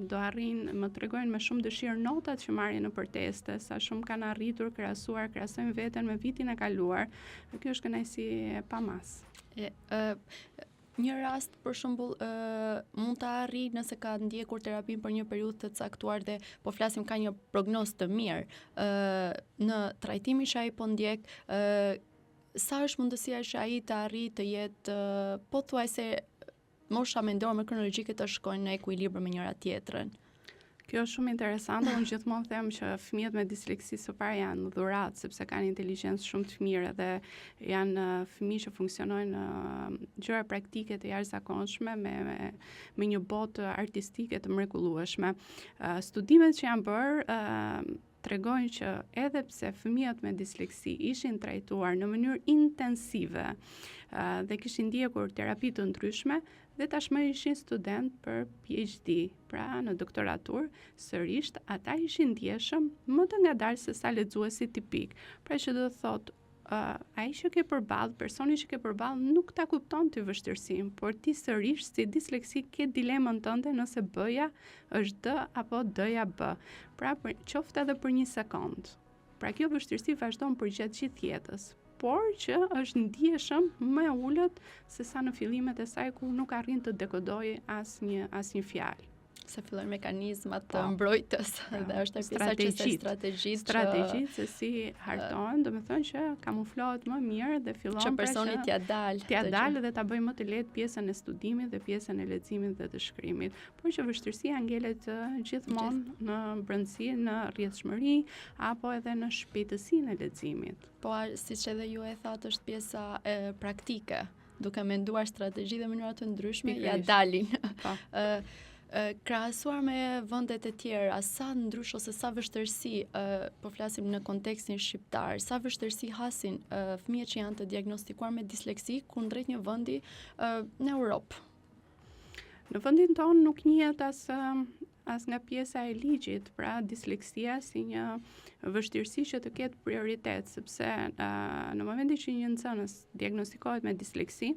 [SPEAKER 2] do arrijnë, më tregojnë me shumë dëshirë notat që marrin nëpër teste, sa shumë kanë arritur, krahasuar, krahasojnë veten me vitin e kaluar. Dhe kjo është kënaqësi e
[SPEAKER 1] pamasë. E, ë një rast për shembull ë mund të arrijë nëse ka ndjekur terapinë për një periudhë të caktuar dhe po flasim ka një prognozë të mirë. ë në trajtimin që ai po ndjek, ë sa është mundësia që ai të arrijë të jetë pothuajse mosha mendore me kronologjike të shkojnë në ekuilibër me njëra
[SPEAKER 2] tjetrën. Kjo është shumë interesante. Unë gjithmonë them që fëmijët me disleksi së pari janë dhuratë sepse kanë inteligjencë shumë të mirë dhe janë fëmijë që funksionojnë në gjëra praktike të jashtëzakonshme me me, me një botë artistike të mrekullueshme. Studimet që janë bërë, tregojnë që edhe pse fëmijët me disleksi ishin trajtuar në mënyrë intensive dhe kishin ndjekur terapi të ndryshme dhe tashmë ishin student për PhD, pra në doktoraturë, sërish ata ishin ndjeshëm më të ngadalë se sa lexuesit tipik. Pra që do të thotë uh, ai që ke përballë, personi që ke përballë nuk ta kupton ty vështirësinë, por ti sërish si disleksik ke dilemën tënde nëse B-ja është D apo D-ja B. Pra, për, qoftë edhe për një sekond. Pra kjo vështirësi vazhdon përgjatë gjithë jetës, por që është ndjeshëm më e ulët se sa në fillimet e saj kur nuk arrin të dekodojë asnjë asnjë fjalë
[SPEAKER 1] se fillojnë mekanizmat po, mbrojtës po, dhe është e pjesa që se
[SPEAKER 2] strategjitë strategjitë se si hartohen, domethënë që kamuflohet më mirë dhe fillon
[SPEAKER 1] që pra personi t'ia dalë
[SPEAKER 2] t'ia dalë dhe ta bëjë më të lehtë pjesën e studimit dhe pjesën e leximit dhe të shkrimit, por që vështirësia ngelet gjithmonë në brendësi, në rrjedhshmëri apo edhe në shpejtësinë e leximit.
[SPEAKER 1] Po siç edhe ju e thatë është pjesa e, praktike duke menduar strategji dhe mënyra të ndryshme ia dalin. Po. Ë krahasuar me vendet e tjera, sa ndryshe ose sa vështirësi, ë po flasim në kontekstin shqiptar, sa vështirësi hasin fëmijët që janë të diagnostikuar me disleksi kundrejt një vendi ë në Europë.
[SPEAKER 2] Në vendin tonë nuk njihet as as nga pjesa e ligjit, pra disleksia si një vështirësi që të ketë prioritet, sepse uh, në momentin që një nxënës diagnostikohet me disleksi,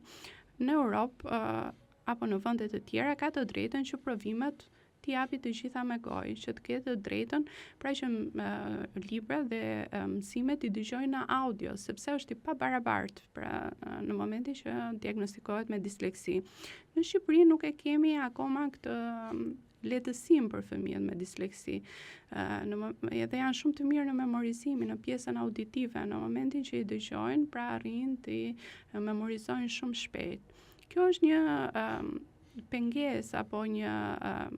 [SPEAKER 2] në Europë uh, apo në vende të tjera ka të drejtën që provimet t'i japi të gjitha me gojë, që të ketë të drejtën, pra që uh, libra dhe uh, mësimet t'i dëgjojë në audio, sepse është i pabarabartë, pra uh, në momentin që diagnostikohet me disleksi. Në Shqipëri nuk e kemi akoma këtë lehtësim për fëmijët me disleksi. Uh, në, edhe janë shumë të mirë në memorizimin, në pjesën auditive, në momentin që i dëgjojnë, pra arrijnë t'i memorizojnë shumë shpejt. Kjo është një um, pengesë apo një um,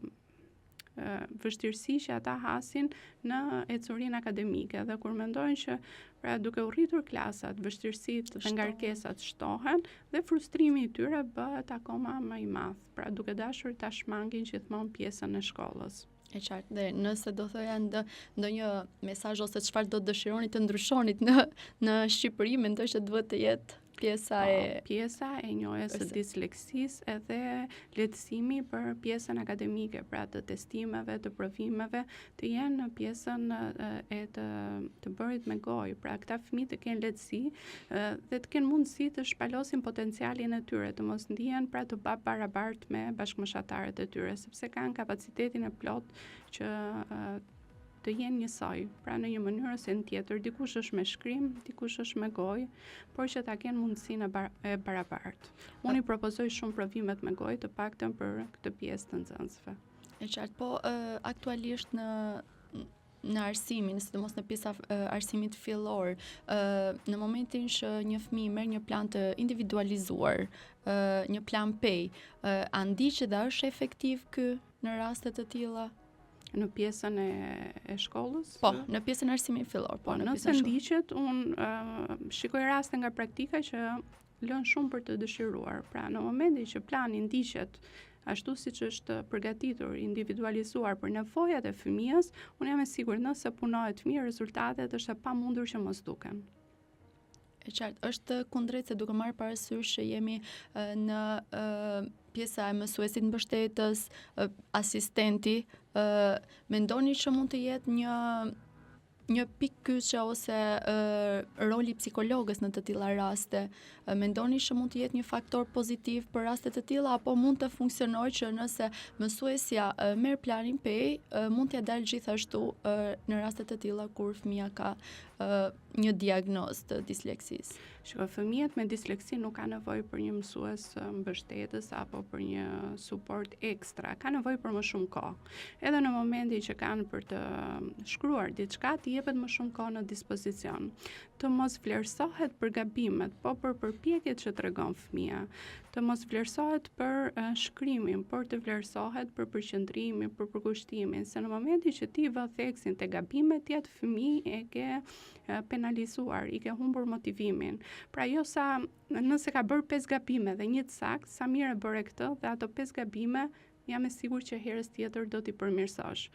[SPEAKER 2] vështirësi që ata hasin në ecurinë akademike dhe kur mendojnë që pra duke u rritur klasat, vështirësitë dhe ngarkesat shtohen dhe frustrimi i tyre bëhet akoma më i madh, pra duke dashur ta shmangin gjithmonë pjesën e shkollës.
[SPEAKER 1] E qartë. Dhe nëse do thoja ndë, ndonjë mesazh ose çfarë do dëshironi të ndryshonit në në Shqipëri, mendoj që duhet të jetë pjesa
[SPEAKER 2] po, e pjesa e njohjes së disleksisë edhe lehtësimi për pjesën akademike, pra të testimeve, të provimeve, të jenë në pjesën e të të bërit me gojë, pra këta fëmijë të kenë lehtësi dhe të kenë mundësi të shpalosin potencialin e tyre, të mos ndihen pra të pabarabartë me bashkëmoshatarët e tyre, sepse kanë kapacitetin e plotë që të jenë njësoj, pra në një mënyrë ose në tjetër, dikush është me shkrim, dikush është me gojë, por që ta kenë mundësinë e, bar e barabartë. Unë i propozoj shumë provimet me gojë, të paktën për këtë pjesë të nxënësve.
[SPEAKER 1] E qartë, po aktualisht në në arsimin, sidomos në pjesa e arsimit fillor, ë në momentin që një fëmijë merr një plan të individualizuar, ë një plan PEI, ë a ndiqet dhe është efektiv ky në raste të tilla?
[SPEAKER 2] Në pjesën e, e shkollës?
[SPEAKER 1] Po, në pjesën e arsimit fillor,
[SPEAKER 2] po, po në pjesën e shkollës. Nëse ndiqet, unë uh, shikoj raste nga praktika që lënë shumë për të dëshiruar. Pra, në momentin që plani ndiqet ashtu siç është përgatitur, individualizuar për nevojat e fëmijës, unë jam e sigurt nëse punohet mirë, rezultatet është e pamundur që mos duken.
[SPEAKER 1] E qartë, është kundrejt se duke marrë parasysh që jemi në pjesa e mësuesit mbështetës, asistenti, mendoni që mund të jetë një një pikë kyçe ose roli i psikologes në të tilla raste. Mendoni që mund të jetë një faktor pozitiv për raste të tilla apo mund të funksionojë që nëse mësuesja merr planin PEI, mund t'ia dalë gjithashtu në raste të tilla kur fëmija ka një diagnozë të
[SPEAKER 2] disleksisë. Shiko, fëmijët me disleksi nuk kanë nevojë për një mësues mbështetës apo për një suport ekstra, kanë nevojë për më shumë kohë. Edhe në momentin që kanë për të shkruar diçka, t'i jepet më shumë kohë në dispozicion. Të mos vlerësohet për gabimet, po për përpjekjet që tregon fëmija. Të mos vlerësohet për shkrimin, por të vlerësohet për përqendrimin, për përkushtimin, se në momentin që ti vë theksin te gabimet, ti atë fëmijë e ke penalizuar, i ke humbur motivimin. Pra jo sa nëse ka bërë pesë gabime dhe një të saktë, sa mirë e bëre këtë dhe ato pesë gabime Jam e sigurt që herës tjetër do t'i përmirësosh.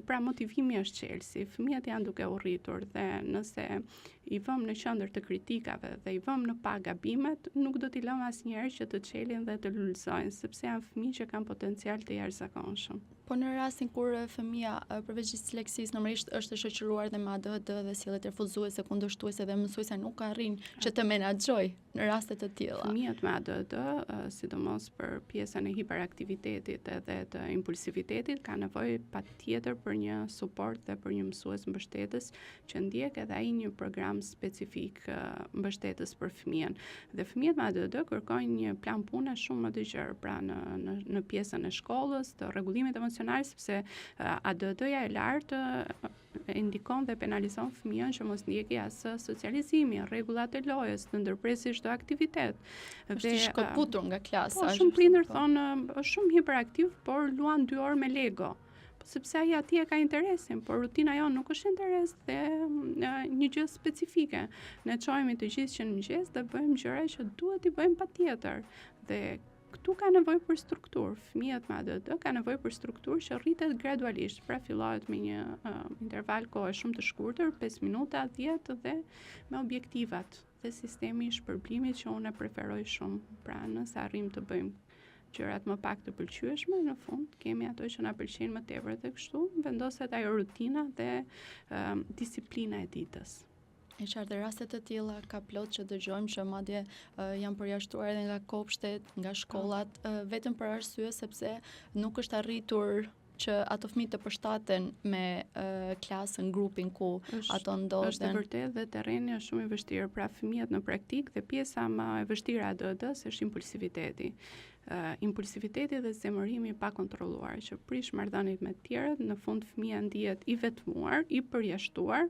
[SPEAKER 2] Pra motivimi është çelësi, fëmijët janë duke u rritur dhe nëse i vëmë në qendër të kritikave dhe i vëmë në pah gabimet, nuk do t'i lëmë asnjëherë që të çelin dhe të lulëzojnë, sepse janë fëmijë që kanë potencial të jashtëzakonshëm.
[SPEAKER 1] Po në rastin kur fëmija përveç disleksisë normalisht është e shoqëruar dhe me ADHD dhe sjellje refuzuese, kundërshtuese dhe mësuesja nuk arrin që të menaxhojë në raste të
[SPEAKER 2] tilla. Fëmijët me ADHD, sidomos për pjesën e hiperaktivitetit edhe të impulsivitetit, kanë nevojë patjetër për një suport dhe për një mësues mbështetës që ndjek edhe ai një program specifik mbështetës për fëmijën. Dhe fëmijët me ADHD kërkojnë një plan pune shumë më të gjerë, pra në në në pjesën e shkollës, të rregullimit emocional, sepse ADHD-ja e lartë e ndikon dhe penalizon fëmijën që mos ndjeki as socializimin, rregullat e lojës, të ndërpresi çdo aktivitet.
[SPEAKER 1] Është i shkëputur nga klasa.
[SPEAKER 2] Po, shumë prindër po. thonë është shumë hiperaktiv, por luan 2 orë me Lego. Po sepse ai atje e ka interesin, por rutina jonë nuk është interes dhe mm, një gjë specifike. Ne çohemi të gjithë që në mëngjes dhe bëjmë gjëra që duhet t'i bëjmë patjetër. Dhe këtu ka nevojë për strukturë. Fëmijët me ADHD kanë nevojë për strukturë që rritet gradualisht. Pra fillohet me një uh, interval kohe shumë të shkurtër, 5 minuta, 10 dhe me objektivat dhe sistemi i shpërblimit që unë e preferoj shumë. Pra nëse arrijmë të bëjmë gjërat më pak të pëlqyeshme, në fund kemi ato që na pëlqejnë më tepër dhe kështu vendoset ajo rutina dhe um, disiplina e
[SPEAKER 1] ditës. E qartë, raste të tilla ka plot që dëgjojmë që madje uh, janë përjashtuar edhe nga kopshtet, nga shkollat, uh, vetëm për arsye sepse nuk është arritur që ato fëmijë të përshtaten me uh, klasën, grupin ku është, ato ndodhen.
[SPEAKER 2] Është e vërtetë dhe terreni është shumë i vështirë, pra fëmijët në praktikë dhe pjesa më e vështirë e ADHD-së është impulsiviteti. Uh, impulsiviteti dhe zemërimi i pakontrolluar që prish marrëdhëniet me të tjerët, në fund fëmija ndihet i vetmuar, i përjashtuar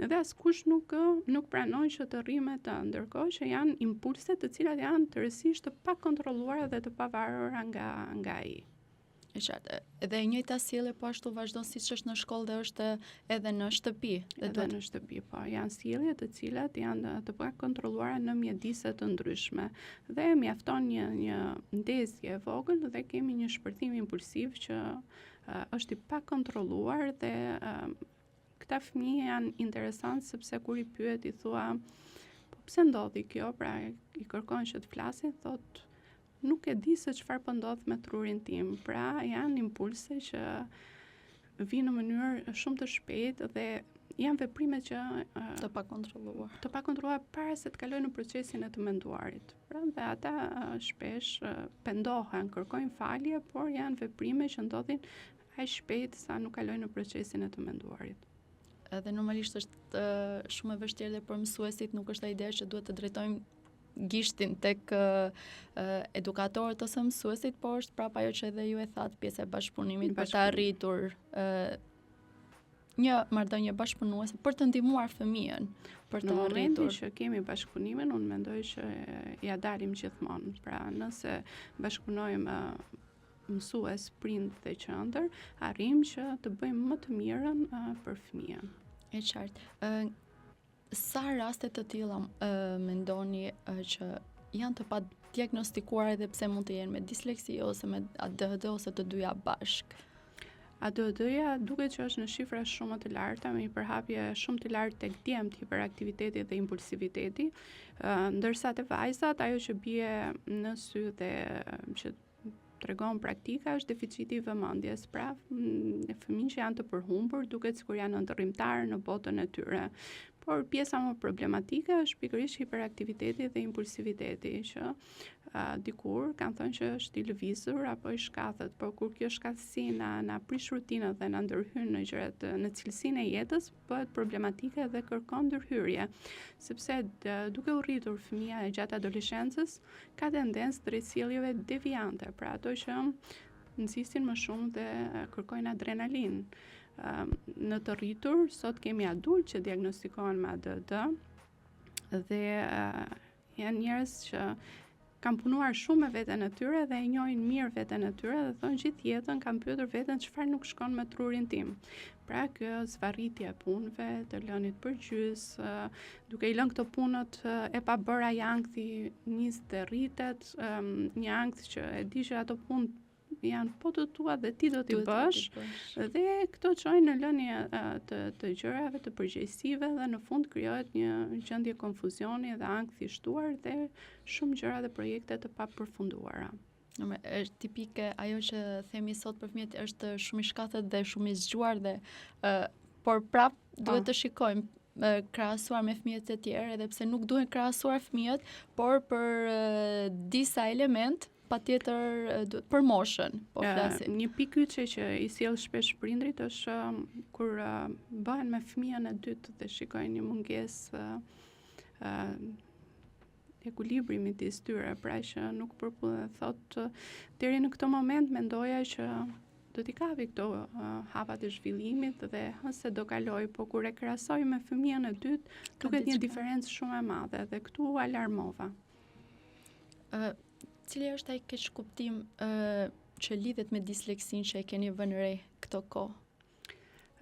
[SPEAKER 2] dhe askush nuk nuk pranon që të rri me të, ndërkohë që janë impulse të cilat janë tërësisht të pakontrolluara dhe të pavarura nga nga ai.
[SPEAKER 1] E qartë. Edhe e njëjta sjellje po ashtu vazhdon siç është në shkollë dhe është edhe në shtëpi.
[SPEAKER 2] Dhe edhe në shtëpi, po. Janë sjellje të cilat janë të pakontrolluara në mjedise të ndryshme. Dhe mjafton një një ndezje e vogël dhe kemi një shpërthim impulsiv që uh, është i pakontrolluar dhe uh, këta fëmijë janë interesant sepse kur i pyet i thua po pse ndodhi kjo, pra i kërkon që të flasin, thotë Nuk e di se çfarë po ndodh me trurin tim. Pra, janë impulse që vijnë në mënyrë shumë të shpejtë dhe janë veprime që
[SPEAKER 1] të pakontrolluar.
[SPEAKER 2] Të pakontrolluar para se të kalojnë në procesin e të menduarit. Pra, dhe ata shpesh pendohen, kërkojnë falje, por janë veprime që ndodhin aq shpejt sa nuk kalojnë në procesin e të menduarit.
[SPEAKER 1] Edhe normalisht është shumë e vështirë dhe për mësuesit nuk është ideja që duhet të drejtojmë gishtin tek edukatorët ose mësuesit, por është prapë ajo që edhe ju e thatë pjesa e bashkëpunimit për të arritur një marrëdhënie bashkëpunuese për të ndihmuar fëmijën
[SPEAKER 2] për të arritur. Në momentin që kemi bashkëpunimin, unë mendoj që ia dalim gjithmonë. Pra, nëse bashkëpunojmë mësues, prind dhe qendër, arrijmë që të bëjmë më të mirën për
[SPEAKER 1] fëmijën. E qartë. Ë Sa raste të tilla mendoni që janë të padiagnostikuara edhe pse mund të jenë me disleksi ose me ADHD ose të dyja
[SPEAKER 2] bashkë? ADHD-ja duket që është në shifra shumë më të larta, me një përhapje shumë të lartë tek djemtë, hiperaktiviteti dhe impulsiviteti, ndërsa te vajzat ajo që bie në sy dhe që tregon praktika është deficiti i vëmendjes. Pra, mm, fëmijë që janë të përhumbur duket sikur janë ëndërrimtarë në botën e tyre. Por pjesa më problematike është pikërisht hiperaktiviteti dhe impulsiviteti që uh, dikur kanë thënë që është i lëvizur apo i shkathët, por kur kjo shkathtësi na na prish rutinën dhe na ndërhyn në gjërat në cilësinë e jetës, bëhet problematike dhe kërkon ndërhyrje, sepse duke u rritur fëmija gjatë adoleshencës ka tendencë drejt sjelljeve deviante, pra ato që nxisin më shumë dhe kërkojnë adrenalinë. Në të rritur, sot kemi adultë që diagnostikohen me ADHD dhe Janë njerëz që kanë punuar shumë me veten e tyre dhe e njohin mirë veten e tyre dhe thonë gjithë jetën kam pyetur veten çfarë nuk shkon me trurin tim. Pra kjo zvarritje e punëve, të lënit përgjys, duke i lënë këto punët e pabëra ankthi nis dhe rritet, një ankth që e di që ato punë janë po të tua dhe ti do t'i bësh. Dhe këto çojnë në lënie të, të gjërave, të përgjegjësive dhe në fund krijohet një gjendje konfuzioni dhe ankthi i shtuar dhe shumë gjëra dhe projekte të papërfunduara.
[SPEAKER 1] Në është tipike ajo që themi sot për fëmijët është shumë i shkathët dhe shumë i zgjuar dhe uh, por prap po. duhet të shikojmë krahasuar me fëmijët e tjerë, edhe pse nuk duhen krahasuar fëmijët, por për uh, disa element patjetër duhet për moshën,
[SPEAKER 2] po flasim. Një pikë kyçe që i sjell shpesh prindrit është kur bëhen me fëmijën e dytë dhe shikojnë një mungesë uh, ekuilibri midis tyre, pra që nuk përputhen, thotë deri në këtë moment mendoja që do t'i kapi këto uh, hapat e zhvillimit dhe hë se do kaloj, po kur e krahasoj me fëmijën e dytë, duket një diferencë shumë e madhe dhe këtu u alarmova.
[SPEAKER 1] Ë, uh, cili është ai keqkuptim ë uh, që lidhet me disleksinë që e keni vënë re këto
[SPEAKER 2] kohë?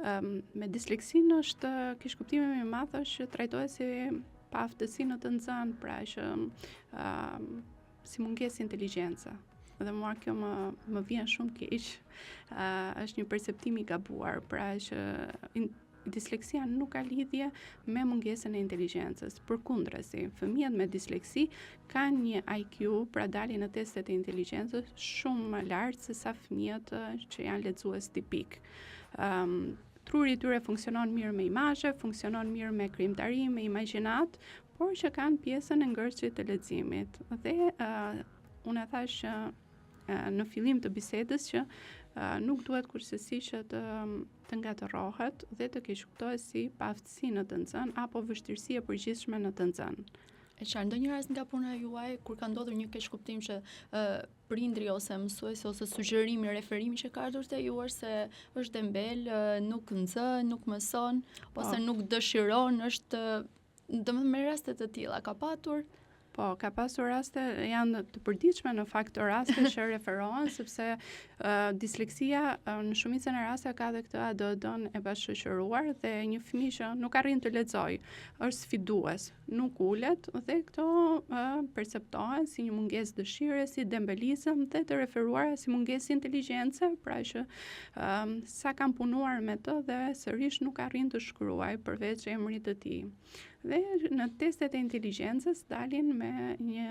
[SPEAKER 2] Um, me disleksinë është keqkuptimi më i madh është që trajtohet si paaftësi në të nxënë, pra që um, si mungesë inteligjence. Dhe mua kjo më më vjen shumë keq. Uh, është një perceptim i gabuar, pra që in, disleksia nuk ka lidhje me mungesën e inteligjencës. Përkundrazi, fëmijët me disleksi kanë një IQ, pra dalin në testet e inteligjencës shumë më lart se sa fëmijët që janë lexues tipik. Um, truri i tyre funksionon mirë me imazhe, funksionon mirë me krijimtari, me imagjinatë, por që kanë pjesën e ngërçit të leximit. Dhe uh, unë e thashë që uh, në fillim të bisedës që uh, nuk duhet kurrsesi që të të ngatërrohet dhe të keqkuptohet si paaftësi në të nxënë apo vështirësi e përgjithshme në të
[SPEAKER 1] nxënë. E qartë, ndonjë rast nga puna juaj kur ka ndodhur një keqkuptim që ë prindri ose mësuesi ose sugjerimi, referimi që ka ardhur te ju është se është dembel, nuk nxë, nuk mëson po. ose nuk dëshiron, është domethënë me raste të tilla ka patur
[SPEAKER 2] Po, ka pasur raste, janë të përditshme në fakt raste që referohen, sepse uh, disleksia uh, në shumicën e rasteve ka dhe këtë ADHD-n e bashkëshoqëruar dhe një fëmijë që nuk arrin të lexojë, është sfidues, nuk ulet dhe këto uh, perceptohen si një mungesë dëshire, si dembelizëm dhe të referuara si mungesë inteligjence, pra që uh, sa kam punuar me të dhe sërish nuk arrin të shkruajë përveç emrit të tij. Dhe në testet e inteligjencës dalin me një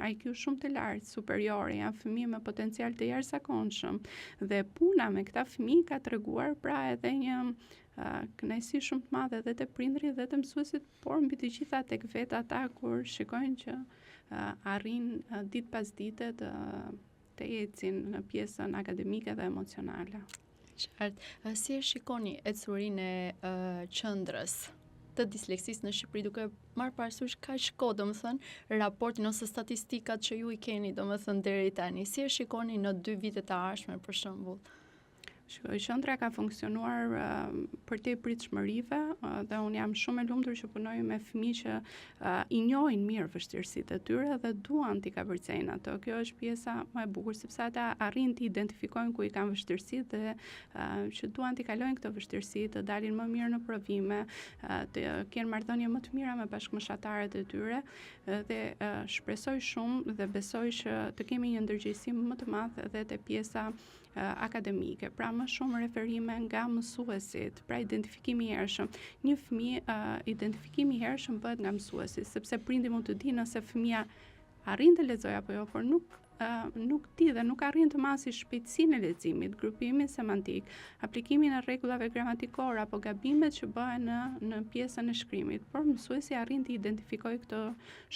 [SPEAKER 2] IQ shumë të lartë, superiore, janë fëmijë me potencial të jashtëzakonshëm. Dhe puna me këta fëmijë ka treguar pra edhe një uh, kënaqësi shumë të madhe edhe te prindërit dhe te mësuesit, por mbi të gjitha tek vetë ata kur shikojnë që uh, arrin uh, ditë pas dite të të ecin në pjesën akademike dhe emocionale.
[SPEAKER 1] Qartë. Si e shikoni ecurinë e qendrës të disleksisë në Shqipëri duke marrë parasysh kaq kohë, domethënë, raportin ose statistikat që ju i keni, domethënë deri tani, si e shikoni në dy vitet e ardhshme për
[SPEAKER 2] shembull? Shikoj, qendra ka funksionuar uh, përtej pritshmërive uh, dhe unë jam shumë e lumtur që punoj me fëmijë që uh, i njohin mirë vështirësitë e tyre dhe duan t'i kapërcejnë ato. Kjo është pjesa më e bukur sepse ata arrijnë të identifikojnë ku i kanë vështirësitë dhe uh, që duan t'i kalojnë këto vështirësi, të dalin më mirë në provime, uh, të kenë marrëdhënie më të mira me bashkëmoshatarët e tyre dhe uh, shpresoj shumë dhe besoj që të kemi një ndërgjegjësim më të madh edhe te pjesa akademike, pra më shumë referime nga mësuesit, pra identifikimi i hershëm. Një fëmijë, uh, identifikimi i hershëm bëhet nga mësuesi, sepse prindi mund të di nëse fëmija arrin të lexojë apo jo, por nuk uh, nuk di dhe nuk arrin të masi shpejtësinë e leximit, grupimin semantik, aplikimin e rregullave gramatikore apo gabimet që bëhen në në pjesën e shkrimit, por mësuesi arrin të identifikojë këto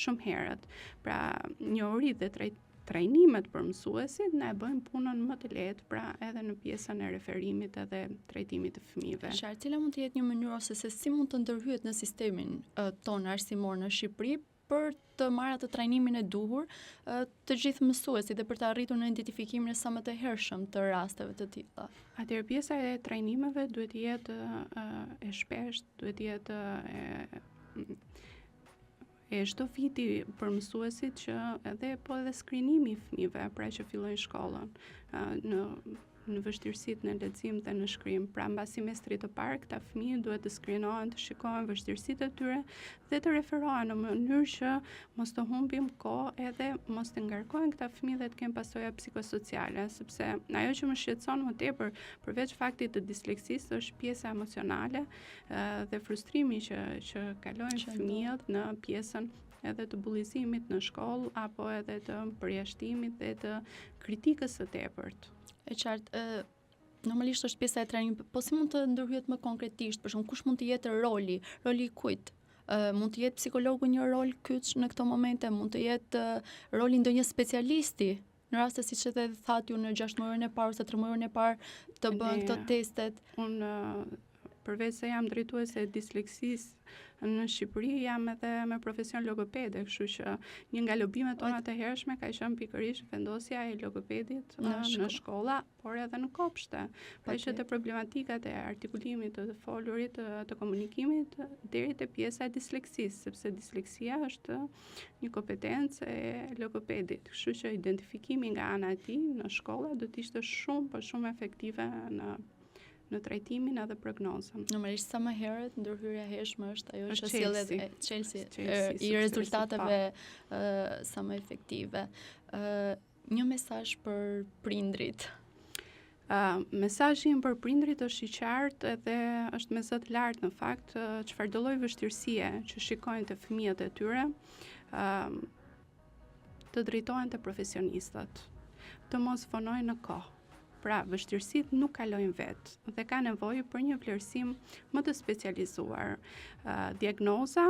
[SPEAKER 2] shumë herët. Pra, njohuritë dhe trajt Trajnimet për mësuesit na e bëjnë punën më të lehtë, pra edhe në pjesën e referimit edhe trajtimit të
[SPEAKER 1] fëmijëve. Qartë, cila mund të jetë një mënyrë ose se si mund të ndërhyhet në sistemin uh, tonë arsimor në Shqipëri për të marrë atë trajnimin e duhur uh, të gjithë mësuesit dhe për të arritur në identifikimin e sa më të hershëm të rasteve të
[SPEAKER 2] tilla. Atëherë pjesa e trajnimeve duhet të jetë uh, e shpeshtë, duhet të jetë e e çdo viti për mësuesit që edhe po edhe skrinimi i fëmijëve, pra që fillojnë shkollën në në vështirësitë në lexim dhe në shkrim. Pra mbas semestrit të parë këta fëmijë duhet të skrinohen, të shikohen vështirësitë e tyre dhe të referohen në mënyrë që mos të humbim kohë edhe mos të ngarkohen këta fëmijë dhe të kenë pasoja psikosociale, sepse ajo që më shqetëson më tepër përveç faktit të disleksisë është pjesa emocionale dhe frustrimi që që kalojnë fëmijët në pjesën edhe të bullizimit në shkollë apo edhe të përjashtimit dhe të kritikës së
[SPEAKER 1] tepërt. E qartë, ë normalisht është pjesa e trajnimit, po si mund të ndërhyhet më konkretisht, për shembull, kush mund të jetë roli, roli i kujt? Ë mund të jetë psikologu një rol kyç në këto momente, mund të jetë roli ndonjë specialisti në raste siç edhe thatë ju në gjashtëmujorin e parë ose tremujorin e parë të bëhen këto testet.
[SPEAKER 2] Unë përveç se jam drejtuese e disleksisë në Shqipëri, jam edhe me profesion logopede, kështu që një nga lobimet tona të hershme ka qenë pikërisht vendosja e logopedit në, në shkolla, por edhe në kopshte. Pra që te problematikat e artikulimit të të folurit, të, të komunikimit, deri te pjesa e disleksisë, sepse disleksia është një kompetencë e logopedit. Kështu që identifikimi nga ana e tij në shkolla do të ishte shumë, po shumë efektive në në trajtimin edhe prognozën.
[SPEAKER 1] Normalisht sa më herët ndërhyrja e hershme është ajo që sjell edhe çelësi i rezultateve uh, sa më efektive. Uh, një mesazh për prindrit.
[SPEAKER 2] Uh, mesazhi im për prindrit është i qartë edhe është me zë të lartë në fakt çfarëdo lloj vështirësie që shikojnë te fëmijët e tyre, uh, të drejtohen te profesionistët, të mos vonojnë në kohë. Pra, vështirësitë nuk kalojnë vetë dhe ka nevojë për një vlerësim më të specializuar. Uh, diagnoza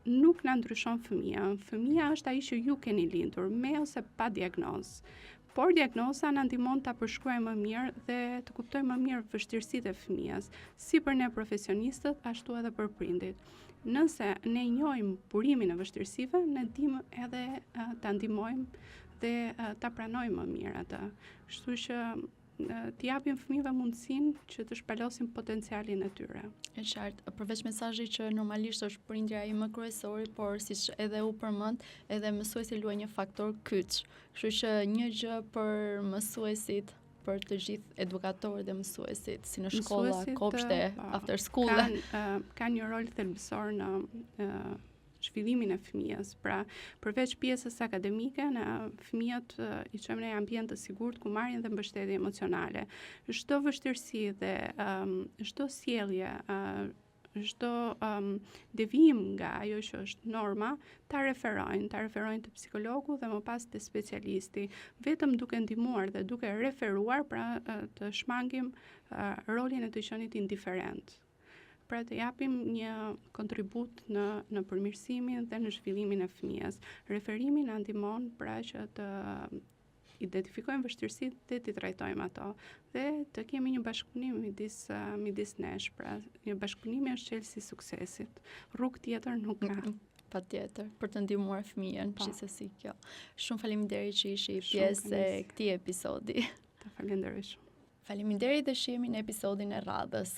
[SPEAKER 2] nuk na ndryshon fëmijën. Fëmija është ai që ju keni lindur, me ose pa diagnozë. Por diagnoza na ndihmon ta përshkruajmë më mirë dhe të kuptojmë më mirë vështirësitë e fëmijës, si për ne profesionistët, ashtu edhe për prindit. Nëse ne njohim burimin e vështirësive, ne dimë edhe uh, ta ndihmojmë dhe uh, ta pranojmë më mirë atë. Kështu që t'i japim fëmijëve mundësinë që të shpalosin potencialin e
[SPEAKER 1] tyre. E qartë, përveç mesazhit që normalisht është prindri ai më kryesori, por siç edhe u përmend, edhe mësuesi luan një faktor kyç. Kështu që një gjë për mësuesit, për të gjithë edukatorët dhe mësuesit, si në shkolla, kopshte, po, after school.
[SPEAKER 2] Kanë uh, kanë një rol thelbësor në uh, zhvillimin e fëmijës. Pra, përveç pjesës akademike, ne fëmijët i çojmë në një ambient të sigurt ku marrin dhe mbështetje emocionale. Çdo vështirësi dhe um, çdo sjellje uh, çdo um, devijim nga ajo që është norma, ta referojnë, ta referojnë te psikologu dhe më pas te specialisti, vetëm duke ndihmuar dhe duke referuar, pra të shmangim uh, rolin e të qenit indiferent. Pra të japim një kontribut në në përmirësimin dhe në zhvillimin e fëmijës. Referimi na ndihmon pra që të identifikojmë vështirësitë dhe t'i trajtojmë ato dhe të kemi një bashkëpunim midis midis nesh, pra një bashkëpunim është çelësi i suksesit. Rrugë tjetër nuk ka. Mm,
[SPEAKER 1] patjetër, për të ndihmuar fëmijën, po. gjithsesi kjo. Shumë faleminderit që ishe pjesë e këtij episodi.
[SPEAKER 2] Të falenderoj shumë.
[SPEAKER 1] Faleminderit dhe shihemi në episodin e radhës.